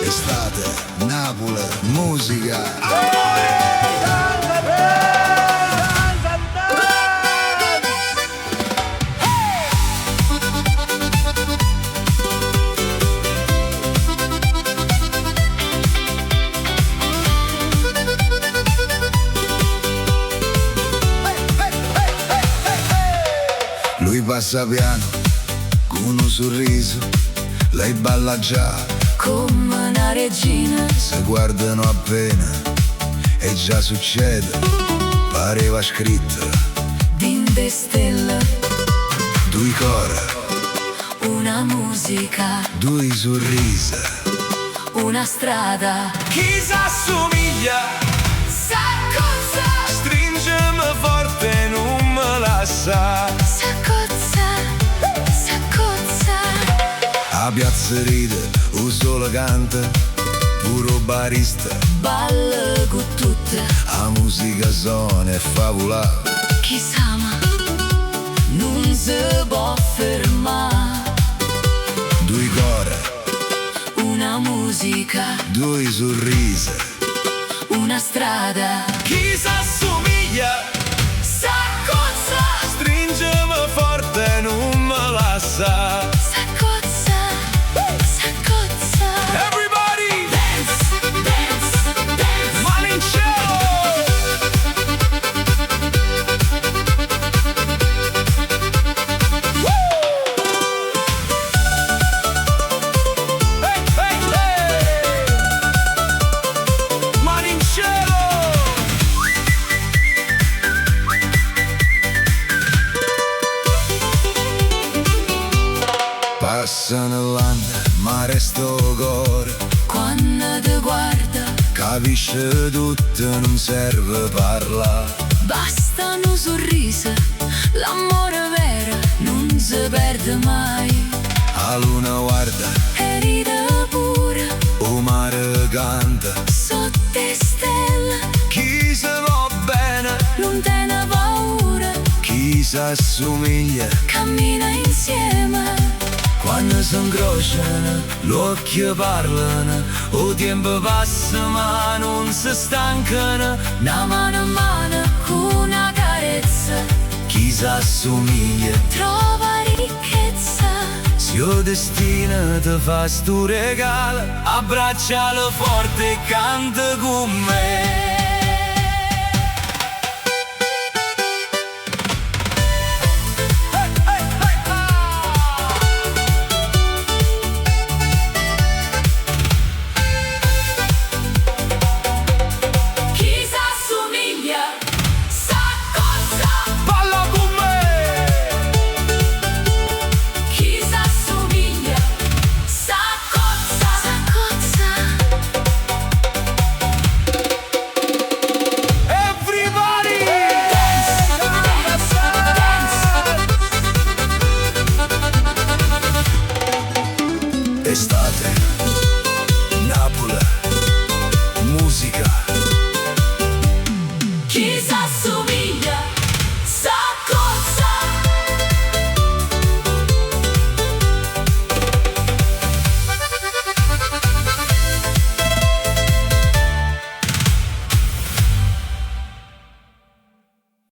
Estate, Napule, musica! Ammore, danza, danza, danza! Lui passa piano, con un sorriso, lei balla già, Come 'na regina. si guardano appena e già succede, pareva scritto, Dint' 'e stelle. Due core, Una musica. Due sorrisi, Una strada. Chi s'assomiglia? S'accozza. Stringeme forte, nun me lassa. S'accozza. S'accozza. A piazza ride, 'o sole canta, pure 'o barista, Balla con tutte. 'a musica sona e fa volà. Chi s'ama nun se può fermare. Due core, Una musica. Due sorrisi, Una strada. Chi s'assomiglia? S'accozza. Stringeme forte, nun me lassa. S'accozza. S'accozza. Everybody! Dance, dance, dance. Mani in cielo! Woo! Hey, hey, hey! Mani in cielo! Passano l'anni, ma resta 'o core, Quando ti guarda, capisce tutto, non serve parlà. basta un sorriso. L'amore vero non si perde mai. 'A luna guarda, E ride pure 'o mare canta, sotto 'e stelle. Chi se vo' bene, Nun tiene paura, chi s'assomiglia. cammina insieme. Quando si incrociano, l'occhi parlano, 'o tempo passa ma non si stancano. 'Na mano in mano con una carezza. Chi s'assomiglia, Trova ricchezza. se 'o destino ti fa sto regalo, abbraccialo forte e canta con me.